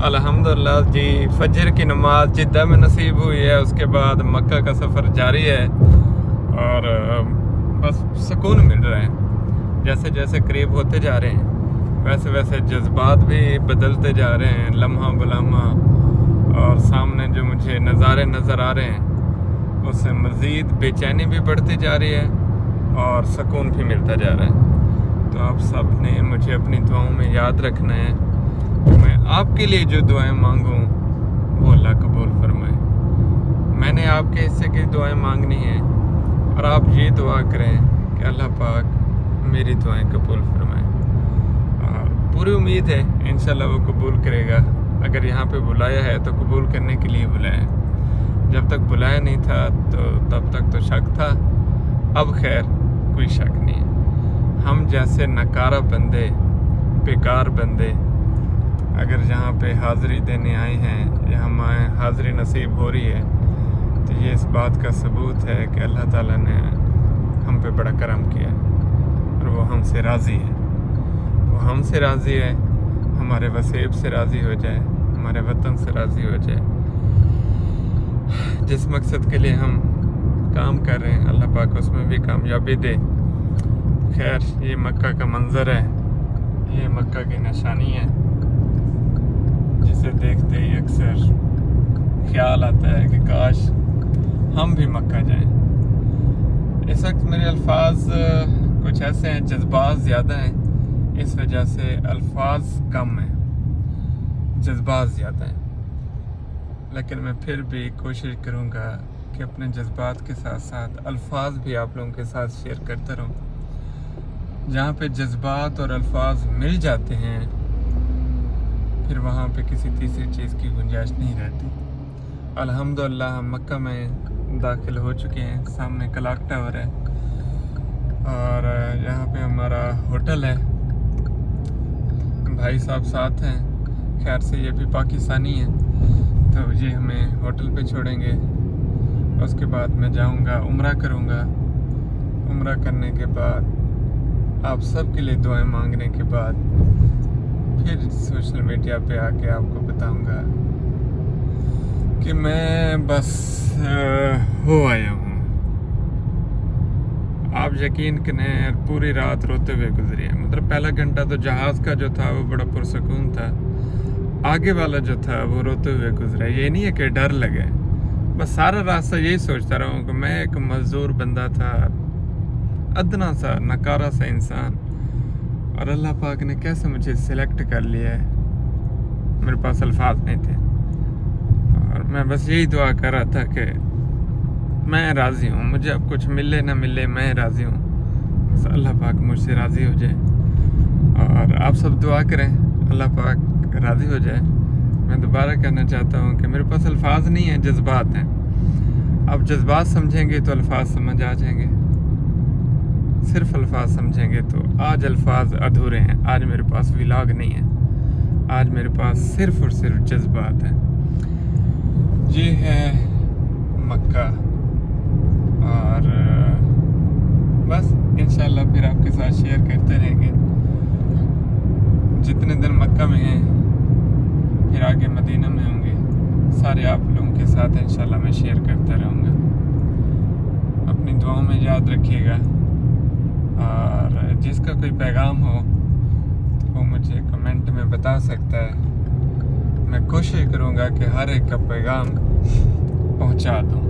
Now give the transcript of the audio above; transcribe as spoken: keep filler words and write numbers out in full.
الحمدللہ جی، فجر کی نماز جدہ میں نصیب ہوئی ہے، اس کے بعد مکہ کا سفر جاری ہے اور بس سکون مل رہا ہے۔ جیسے جیسے قریب ہوتے جا رہے ہیں، ویسے ویسے جذبات بھی بدلتے جا رہے ہیں لمحہ بلمحہ، اور سامنے جو مجھے نظارے نظر آ رہے ہیں، اس سے مزید بے چینی بھی بڑھتی جا رہی ہے اور سکون بھی ملتا جا رہا ہے۔ تو آپ سب نے مجھے اپنی دعاؤں میں یاد رکھنا ہے۔ میں آپ کے لیے جو دعائیں مانگوں، وہ اللہ قبول فرمائے۔ میں نے آپ کے حصے کی دعائیں مانگنی ہیں اور آپ یہ دعا کریں کہ اللہ پاک میری دعائیں قبول فرمائے۔ اور پوری امید ہے، انشاءاللہ وہ قبول کرے گا۔ اگر یہاں پہ بلایا ہے تو قبول کرنے کے لیے بلایا ہے۔ جب تک بلایا نہیں تھا تو تب تک تو شک تھا، اب خیر کوئی شک نہیں ہے۔ ہم جیسے ناکارہ بندے، بیکار بندے، اگر یہاں پہ حاضری دینے آئے ہیں یا ہمیں حاضری نصیب ہو رہی ہے، تو یہ اس بات کا ثبوت ہے کہ اللہ تعالیٰ نے ہم پہ بڑا کرم کیا ہے اور وہ ہم سے راضی ہے۔ وہ ہم سے راضی ہے، ہمارے وسیب سے راضی ہو جائے، ہمارے وطن سے راضی ہو جائے۔ جس مقصد کے لیے ہم کام کر رہے ہیں، اللہ پاک اس میں بھی کامیابی دے۔ خیر، یہ مکہ کا منظر ہے، یہ مکہ کی نشانی ہے، جسے دیکھتے ہی اکثر خیال آتا ہے کہ کاش ہم بھی مکہ جائیں۔ اس وقت میرے الفاظ کچھ ایسے ہیں، جذبات زیادہ ہیں، اس وجہ سے الفاظ کم ہیں، جذبات زیادہ ہیں۔ لیکن میں پھر بھی کوشش کروں گا کہ اپنے جذبات کے ساتھ ساتھ الفاظ بھی آپ لوگوں کے ساتھ شیئر کرتا رہوں۔ جہاں پہ جذبات اور الفاظ مل جاتے ہیں، پھر وہاں پہ کسی تیسری چیز کی گنجائش نہیں رہتی۔ الحمدللہ، ہم مکہ میں داخل ہو چکے ہیں۔ سامنے کلاک ٹاور ہے اور یہاں پہ ہمارا ہوٹل ہے، بھائی صاحب ساتھ ہیں۔ خیر سے یہ بھی پاکستانی ہیں، تو یہ ہمیں ہوٹل پہ چھوڑیں گے۔ اس کے بعد میں جاؤں گا، عمرہ کروں گا۔ عمرہ کرنے کے بعد، آپ سب کے لیے دعائیں مانگنے کے بعد، پھر سوشل میڈیا پہ آ کے آپ کو بتاؤں گا کہ میں بس، آ، ہو آیا ہوں۔ آپ یقین کریں، پوری رات روتے ہوئے گزری ہے۔ مطلب، پہلا گھنٹہ تو جہاز کا جو تھا، وہ بڑا پرسکون تھا، آگے والا جو تھا، وہ روتے ہوئے گزرا۔ یہ نہیں ہے کہ ڈر لگے، بس سارا راستہ یہی سوچتا رہا ہوں کہ میں ایک مزدور بندہ تھا، ادنا سا، ناکارہ سا انسان، اور اللہ پاک نے کیسے مجھے سلیکٹ کر لیا ہے، میرے پاس الفاظ نہیں تھے۔ اور میں بس یہی دعا کر رہا تھا کہ میں راضی ہوں، مجھے اب کچھ ملے نہ ملے، میں راضی ہوں، بس اللہ پاک مجھ سے راضی ہو جائے۔ اور آپ سب دعا کریں، اللہ پاک راضی ہو جائے۔ میں دوبارہ کہنا چاہتا ہوں کہ میرے پاس الفاظ نہیں ہیں، جذبات ہیں۔ اب جذبات سمجھیں گے تو الفاظ سمجھ آ جائیں گے، صرف الفاظ سمجھیں گے تو آج الفاظ ادھورے ہیں۔ آج میرے پاس ولاگ نہیں ہے، آج میرے پاس صرف اور صرف جذبات ہیں۔ یہ ہے مکہ، اور بس انشاءاللہ پھر آپ کے ساتھ شیئر کرتے رہیں گے۔ جتنے دن مکہ میں ہیں، پھر آگے مدینہ میں ہوں گے، سارے آپ لوگوں کے ساتھ انشاءاللہ میں شیئر کرتا رہوں گا۔ اپنی دعاؤں میں یاد رکھیے گا، اور جس کا کوئی پیغام ہو، وہ مجھے کمنٹ میں بتا سکتا ہے۔ میں کوشش کروں گا کہ ہر ایک کا پیغام پہنچا دوں۔